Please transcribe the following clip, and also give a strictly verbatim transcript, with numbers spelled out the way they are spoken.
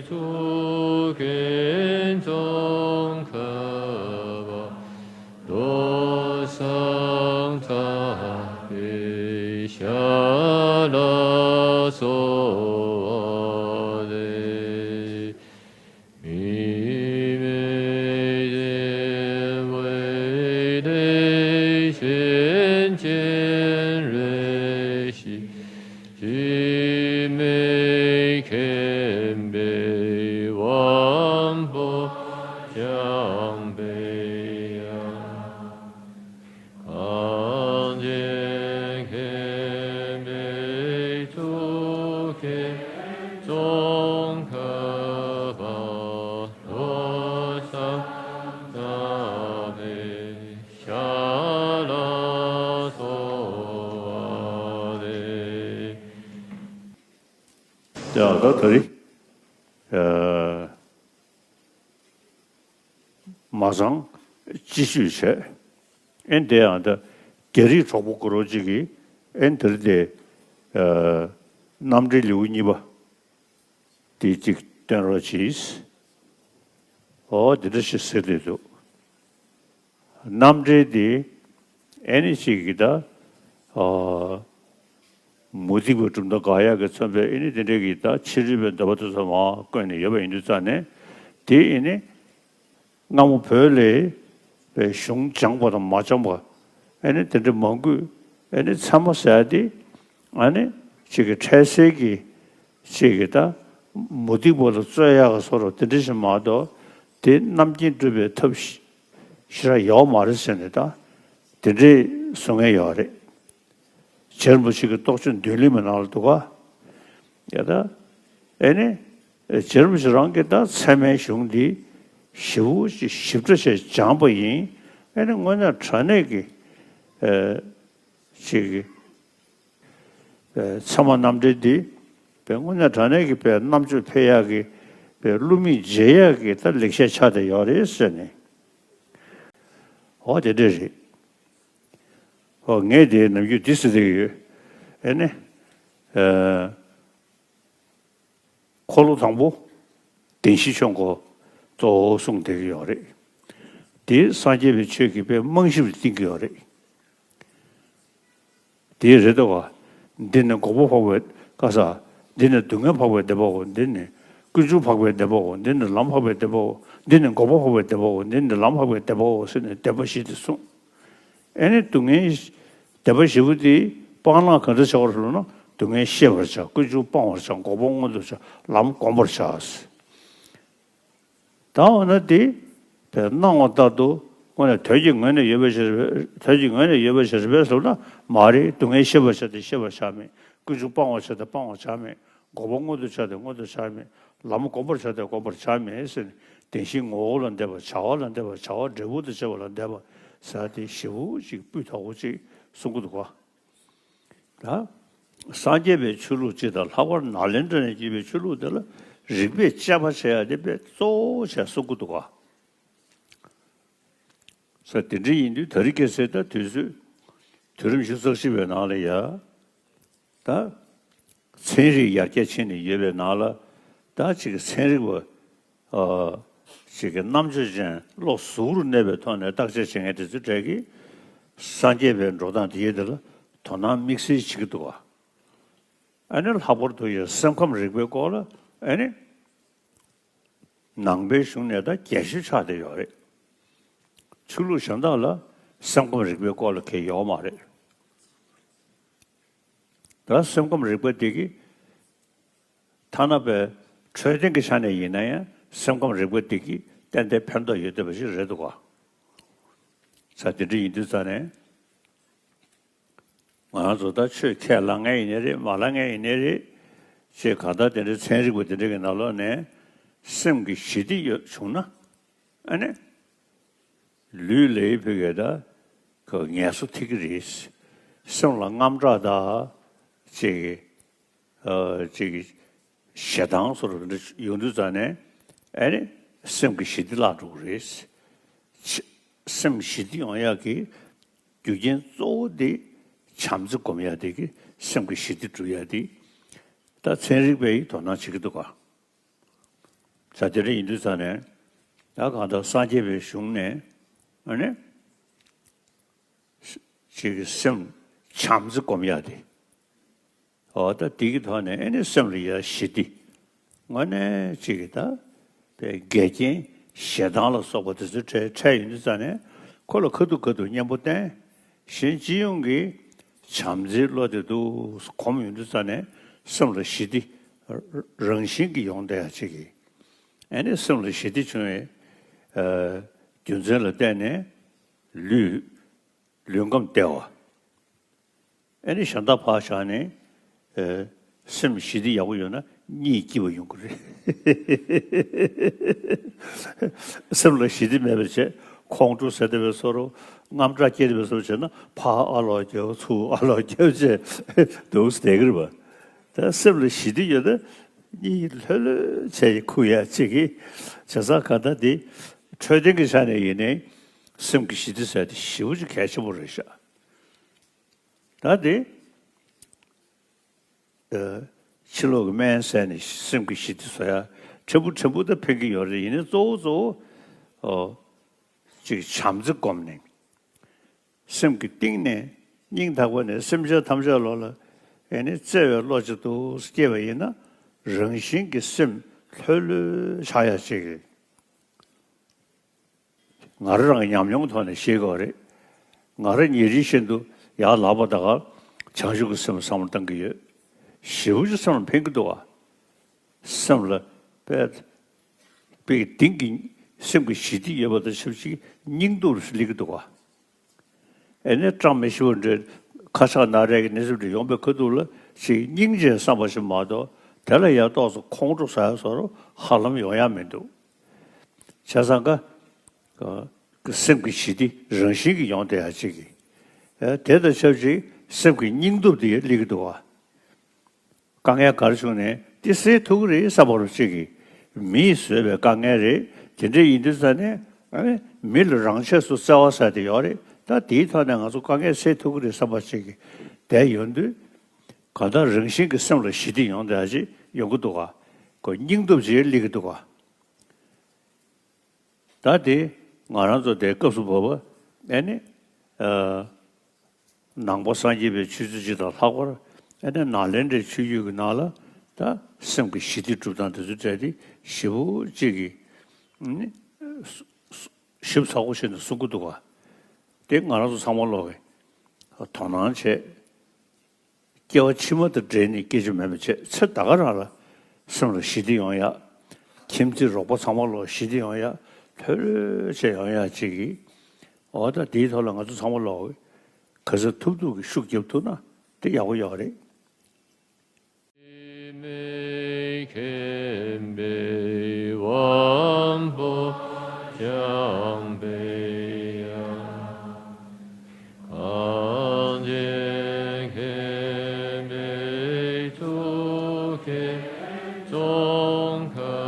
诸天众可乐，多生慈悲喜乐所在。 ཡ་ད་ད་རེས་མ་ཚང་སྤྱི་སྤྱོད་བྱས། ཨེ་འདི་ཡང་ད་རྒྱ་རིགས་གྲོགས་པོ་གུ་རོ་གཅིག་གིས་ཨེ་འདིར་དེ་རྣམ་འགྲེལ་ལེའུ་གཉིས་པ་དེ་གཅིག་སྟོན་རོགས་གྱིས། ཨོ་འདི་འདྲ་ཞིག་ཟེར་བསྡད་འདུག་རྣམ་འགྲེལ་འདི་ཨེ་ནི་ཞིག་གིས་ད་ཨ་མུ་སྟེགས་པའི་གྲུབ་མཐའ་དགག་ཡག་གི་མཚོན་པའི་ཨེ་ནི་དེ་འདྲའི་གི་ད་ཕྱི་རོལ་པའི་འདོད་པ་དེ་ཚོ་མར་བཀོད་ནས་ཡོད་པ་ཡིན་དུས་ཙང་ནས། དེ་ཨེ་ནི་སྔ་མོ་བོད་ལ་གཞུང་སྦྱངས་པ་དང་མ་སྦྱངས་པ་ཨེ་ནི་དེ་འདྲ་མང་པོས་ཨེ་ནི་ཚད་མ་ཟེར་ཡག་དེ་ཨ་ནི་ཅིག་གི་འཕྲལ་སེལ་གྱི་ཅིག་གི་ད་མུ་སྟེགས་པ་ལ་རྩོད་ཡག་གི་བཟོ་འདྲ་དེ་འདྲ་ཞིག་མ་གཏོགས། དེ་རྣམ་མཁྱེན་སྒྲུབ་པའི་ཐབས་ཤེས་ཞེ་དྲག་ཡོད་མ་རེད་ཟེར་ནས་ད་དེ་འདྲའི་གསུང་མཁན་ཡོད་རེད། རྗེ་རིན་པོ་ཆེ་གི་རྟོགས་བརྗོད་མདུན་ལེགས་མའི་ནང་ལ་འདུག་ག་ཡ་ད་ཨེ་ནི་རྗེ་རིན་པོ་ཆེ་རང་གིས་ད་ཚད་མའི་གཞུང་འདི་ཞེ་པོ་ཅིག་ཞིབ་ཕྲ་བྱས་སྦྱངས་པ་ཡིན། ཨེ་ནི་དངོས་གནས་དྲང་གནས་ཀྱི་ཨེ་ཅིག་ཚད་མ་རྣམ་འགྲེལ་འདི་དཔེ་དངོས་གནས་དྲང་གནས་ཀྱི་དཔེ་རྣམ་དཔྱོད་འཕེལ་ཡག་གི་དཔེ་བསླུ་མེད་རྗེད་ཡག་གི་ད་ལེགས་བཤད་ཆགས་བསྡད་ཡོད་རེད་ཟེར་ནས། འོ་དེ་འདྲས་རེད། འོ་ངས་དེ་ནམ་རྒྱུན་འདི་ཟེར་བསྡད་ཀྱི་ཡོད། ཨེ་ནི། ཨ། འཁོར་ལོ་དང་པོ་བདེན་བཞིའི་ཆོས་འཁོར་གཙོ་བོ་གསུངས་བསྡད་ཀྱི་ཡོད་རེད། དེ་སངས་རྒྱས་པའི་ཆོས་ཀྱི་དཔེ་རྨང་གཞི་རུ་བཏིང་གི་ཡོད་རེད། དེ་རེད་དོ་ག་འདི་ནི་འགོག་པ་འཕགས་པའི་ཀ་ས། འདི་ནི་སྡུག་བསྔལ་འཕགས་པའི་བདེན་པའོ། འདི་ནི་ཀུན་འབྱུང་འཕགས་པའི་བདེན་པའོ། འདི་ནི་ལམ་འཕགས་པའི་བདེན་པའོ། འདི་ནི་འགོག་པ་འཕགས་པའི་བདེན་པའོ། འདི་ནི་ལམ་འཕགས་པའི་བདེན་པའོ་ཟེར་ནས་བདེན་པ་བཞི་དེ་གསུངས། ཨེ་ནི་སྡུག་བསྔལ་བདེན་པ་བཞི་པོ་དེ་སྤང་བླང་ག་འདྲ་བྱ་བར་ལབ་ན། སྡུག་བསྔལ་ཤེས་པར་བྱ། ཀུན་འབྱུང་སྤང་བར་བྱ། འགོག་པ་མངོན་དུ་བྱ། ལམ་བསྒོམ་པར་བྱ། ད་འོ་ན་དེ་སྣང་བ་ལྟར་དུ་དངོས་གནས་དོན་གྱི་ངོས་ནས་ཡོད་པའི་ཕྱིར། དོན་གྱི་ངོས་ནས་ཡོད་པའི་ཕྱིར་བས་ཟེར་ན་མ་རེད། སྡུག་བསྔལ་ཤེས་པར་བྱ་སྟེ་ཤེས་པར་བྱ་མེད། ཀུན་འབྱུང་སྤང་བར་བྱ་སྟེ་སྤང་བར་བྱ་མེད། འགོག་པ་མངོན་དུ་བྱ་སྟེ་མངོན་དུ་བྱ་མེད། ལམ་བསྒོམ་པར་བྱ་སྟེ་བསྒོམ་པར་བྱ་མེད་ཟེར་ནས། བདེན་བཞིའི་ངོ་བོ་ལ་འདས་པ། བྱ་བ་ལ་འདས་པ། བྱ་བ་འབྲས་བུ་དང་བཅས་པ་ལ་འདས་པ་ཟེར་ཏེ་ཞེ་པོ་ཅིག་སྤུས་དག་པོ་ཅིག་གསུང་གི་འདུག་ག་ད་སངས་རྒྱས་པའི་ཆོས་ལུགས་སྤྱི་དང་། ལྷག་པར་ནཱ་ལེནྡྲ་ནས་སྐྱེས་པའི་ཆོས་ལུགས་དེ་ལ་རིགས་པས་དཔྱད་པ་བྱེད་ཡ་དེ་དཔེ་གཙོ་བོ་བྱས་གསུང་གི་འདུག་ག་ས་དེ་འདྲ་ཡིན་དུས་ད་རེས་ཁ་སང་ད་དུས་ཚོད་དུས་རིམ་བཞི་བཅུ་རྩ་བཞི་པའི་ནང་ལ་ཡ། ད་ཚན་རིག་ཡར་རྒྱས་ཕྱིན་ནས་ཡོད་པའི་ནང་ལ། ད་ཅིག་གི་ཚན་རིག་པ་ཨ་ཅིག་གི་རྣམ་དཔྱོད་ཅན་བློ་གཟུ་བོར་གནས་པའི་ཐོག་ནས་བརྟག་དཔྱད་བྱེད་མཁན་དེ་ཚོའི་གྲས་ཀྱིས་སངས་རྒྱས་པའི་འགྲོ་སྟངས་དེའི་དེ་ལ་དོ་སྣང་དམིགས་བསལ་བྱེད་ཀྱི་འདུག་ག་ཨ་ནི་ལྷག་པར་དུ་ཡང་སེམས་ཁམས་རིག་པའི་སྐོར་ལ་ཨ་ནི། ནང་པའི་གཞུང་ནས་ད་རྒྱས་ཤོས་ཆགས་བསྡད་ཡོད་རེད། ཆོས་ལུགས་གཞན་དག་ལ་སེམས་ཁམས་རིག་པའི་སྐོར་ལ་གང་ཡང་ཡོད་མ་རེད། ད་སེམས་ཁམས་རིག་པ་དེ་གིས་ཐ་ན་པའི་འཕྲོད་བསྟེན་གྱི་ཆ་ནས་ཡིན་ན་ཡང་སེམས་ཁམས་རིག་པ་དེ་གིས་ཏན་ཏན་ཕན་ཐོགས་ཡོད་བསྡད་པ་ཞིག་རེད་འདུག་ག་ས་དེ་འདྲ་ཡིན་དུས་ཙང་ནས། ང་རང་ཚོ་ད་ཆོས་ཁས་བླངས་མཁན་ཡིན་ནའི་རེད། མ་བླངས་མཁན་ཡིན་ནའི་རེད། ཅེས་གང་ལྟར་དེ་འདྲའི་ཚན་རིག་པ་དེ་འདྲ་གི་ནང་ལོགས་ནས་སེམས་ཀྱི་ཞི་བདེ་ཡོད་བྱུང་ན། ཨ་ནི། ལུས་ལ་ཡི་ཕི་གེ་ད་ཁོ་ངལ་གསོ་ཐེབས་ཀྱི་རེད། སེམས་ལ་དངངས་སྐྲག་དང་ཅེས་ཀྱི། ཨ་ཅིག་ཞེ་སྡང་སོགས་རེ་འདྲ་ཡོང་དུས་ཙང་ནས་ཨ་ནི་སེམས་ཀྱི་ཞི་བདེ་བརླག་འགྲོ་གི་རེད། ཆ་སེམས་ཞི་བདེ་ཡོང་ཡག་གི་རྒྱུ་རྐྱེན་གཙོ་བོ་དེ་བྱམས་བརྩེ་སྒོམ་ཡག་དེ་གི་སེམས་ཀྱི་ཞི་བདེ་སྒྲུབ་ཡག་དེ་ད་ཚན་རིག་པས་དོ་སྣང་བྱེད་ཀྱི་འདུག་ག་ད་དེ་འདྲ་ཡིན་དུས་ཙང་ནས་ད་གང་ལྟར་སངས་རྒྱས་པའི་གཞུང་ནས་ཨ་ནི་ཅིག་གི་སེམས་བྱམས་བརྩེ་སྒོམ་ཡག་དེ། འོ་ད་དེ་གི་ཐོག་ནས་ཨ་ནི་སེམས་ལ་ཡ་ཞི་བདེ། དངོས་གནས་ཅིག་གི་ད་པའི་འགལ་རྐྱེན་ཞེ་སྡང་ལ་སོགས་པ་དེ་ཚོ་འཕྲད་འཕྲད་ཡོང་དུས་ཙང་ནས་ཁོ་ལ་ཁ་ཐུག་ཁ་ཐུག་གཉེན་པོ་བསྟེན། གཞན་སྤྱི་ཡོངས་ཀྱི་བྱམས་བརྩེའི་བློ་དེ་འདུག་སེ་གོམས་ཡོང་དུས་ཙང་ནས་སེམས་ལ་ཞི་བདེ་རང་བཞིན་གྱིས་ཡོང་བསྡད་ཡ་ཅིག་གི། ཨ་ནི་སེམས་ལ་ཞི་བདེ་བྱུང་བའི་ཨ་རྒྱུ་མཚན་ལ་བརྟེན་ནས་ལུས་ལུས་ཁམས་བདེ་བ། ཨ་ནི་གཞན་དག་ཕར་བཞག་ནས་ཨ་སེམས་ཞི་བདེ་ཡག་པོ་ཡོད་ན་གཉིད་སྐྱིད་པ་ཡོང་གི་རེད། སེམས་ལ་ཞི་བདེ་མེད་པ་བྱས་ཁོང་ཁྲོ་ཟེར་བསྡད་པའི་བཟོ་འདྲ། དངངས་སྐྲག་སྐྱེས་བསྡད་པའི་བཟོ་འདྲ་བྱས་ན་ཕར་ཨ་ལོག་རྒྱབ་ཚུར་ཨ་ལོག་རྒྱབ་བྱས་འདུག་སེ་བསྡད་ཀྱི་རེད་པ། ད་སེམས་ལ་ཞི་བདེ་ཡོད་ན་གཉིད་ལྷོད་ལྷོད་བྱས་ཁུག་ཡ་ཅིག་གི། བྱས་ཙང་ག་ད་འདི་འཕྲོད་བསྟེན་གྱི་ཆ་ནས་ཡིན་ནའི་སེམས་ཀྱི་ཞི་བདེ་ཟེར་དེ་ཞེ་པོ་ཅིག་གལ་ཆེན་པོ་རེད་ཤག་ད་དེ་ཕྱི་ལོགས་ཀྱི་སྨན་ཟས་ནས་སེམས་ཀྱི་ཞི་བདེ་བཟོ་ཡ་ཕྲན་བུ་ཕྲན་བུ་ད་ཕན་གྱི་ཡོད་རེད། ཡིན་ནའི་གཙོ་བོ་གཙོ་བོ་ཨོ་ཅིག་བྱམས་བརྩེ་སྒོམ་ནས་སེམས་ཀྱི་གཏིང་ནས་སྙིང་ཐག་པ་ནས་སེམས་ཅན་ཐམས་ཅད་ལོགས་ལ་ཨེ་ནི་བརྩེ་བའི་བློ་ཅིག་འདུག་སྐྱེས་པ་ཡིན་ན་རང་བཞིན་གྱིས་སེམས་ལྷོད་ལྷོད་ཆགས་ཡ་ཅིག་རེད། ང་རང་རང་གི་ཉམས་མྱོང་ཐོག་ནས་ཤེས་དགོས་རེད། ང་རང་ཉིན་རེ་བཞིན་དུ་ཡར་ལབ་པ་ད་ག་བྱང་ཆུབ་ཀྱི་སེམས་བསམ་བློ་བཏང་གི་ཡོད། ཞེ་པོ་ཅིག་སེམས་ལ་ཕན་གྱི་འདུག་བ། སེམས་ལ་དཔེ་དཔེ་གི་གཏིང་གི་སེམས་ཀྱི་ཞི་བདེ་ཡོད་པ་དང་ཆབས་ཅིག་སྙིང་སྟོབས་སླེབས་ཀྱི་འདུག་བ། ཨེ་ནས་བཀྲ་མི་ཤིས་པ་འདྲ་ཁ་ཆག་སྣ་རལ་གྱི་གནས་ཚུལ་འདྲ་ཡོང་པའི་ཁ་ཐུག་ལ་ཅིག་སྙིང་རྗེ་བསམ་པ་ཞིག་མ་གཏོགས་དེ་ལ་ཡ་ཏོག་ཙམ་ཁོང་ཁྲོ་ཟ་ཡ་བཟོ་འདྲ་ཧ་ལམ་ཡོང་ཡ་མི་འདུག་བྱས་ཙང་ཀ་ཀ་སེམས་ཀྱི་ཞི་བདེ་རང་བཞིན་གྱིས་ཡོང་བསྡད་ཡ་ཅིག་གི། ཨེ་དེ་དང་ཆབས་ཅིག་སེམས་ཀྱི་སྙིང་སྟོབས་དེ་སླེབས་ཀྱི་འདུག་བ། དཀའ་ངལ་ག་རེ་བྱུང་ནའི་དེ་སེལ་ཐུབ་ཀྱི་རེད་བསམ་པ་རུ་ཅིག་གི། མིས་བཟོས་པའི་དཀའ་ངལ་རེད། དེ་འདྲ་ཡིན་དུས་ཙང་ནས་ཨེ་མི་ལ་རང་ཆས་སུ་བརྩེ་བ་ཟེར་དེ་ཡོད་རེད། ད་དེའི་ཐོག་ནས་ང་ཚོ་དཀའ་ངལ་སེལ་ཐུབ་ཀྱི་རེད་བསམ་པ་ཅིག་གི་བསྡད་ཡོང་དུས། གང་ལྟར་རང་བཞིན་གྱིས་སེམས་ལ་ཞི་བདེ་ཡོང་བསྡད་ཡ་ཅིག་ཡོང་གི་འདུག་ག་ཁོ་སྙིང་སྟོབས་ཅིག་སླེབས་ཀྱི་འདུག་ག་ད་དེ་ང་རང་ཚོ་དེ་སྐབས་སུ་བབ་པ་ཨེ་ནི་ཨ་ནང་པ་སངས་རྒྱས་པའི་ཆོས་ཚུལ་སྤྱི་དང་ལྷག་པར་ཨེ་ནི་ནཱ་ལེནྡྲའི་ཆོས་བརྒྱུད་ཀྱི་ནང་ལ་ད་སེམས་ཀྱི་ཞི་བདེ་སྒྲུབ་སྟངས་དེ་ཚོ་སྤྲད་དེ་ཞེ་པོ་ཅིག་གི་ཨ་ནི་ཞིབ་ཚགས་པོ་བྱས་ནས་གསུང་གི་འདུག་ག་དེ་ང་རང་ཚོ་ཚང་མ་ལོག་གི་དོ་སྣང་བྱས། སྐྱེ་བ་ཕྱི་མ་དང་འབྲེལ་ནས་སྐྱེ་རྒྱུ་མེད་པ་བྱས་ཚེ་ད་ག་རང་ལ་སེམས་ལ་ཞི་བདེ་ཡོང་ཡག་ཁྱིམ་མཚེས་རོགས་པ་ཚང་མ་ལོག་ཞི་བདེ་ཡོང་ཡག་ལྷོད་ལྷོད་བྱས་ཡོང་ཡག་ཅིག་གིས། འོ་ད་དེའི་ཐོག་ལ་ང་ཚོ་ཚང་མ་ལོག་ག་ཚོད་ཐུབ་ཐུབ་ཀྱི་ཤུགས་རྒྱབ་ཐུབ་ན་དེ་ཡག་པོ་ཡོད་རེད། མཁྱེན་པའི་དབང་པོ་སྦྱངས་པའི་ཡང་། གང་ཞིག་མཁྱེན་པའི་ཐུགས་ཀྱི་ཙོང་ཁ།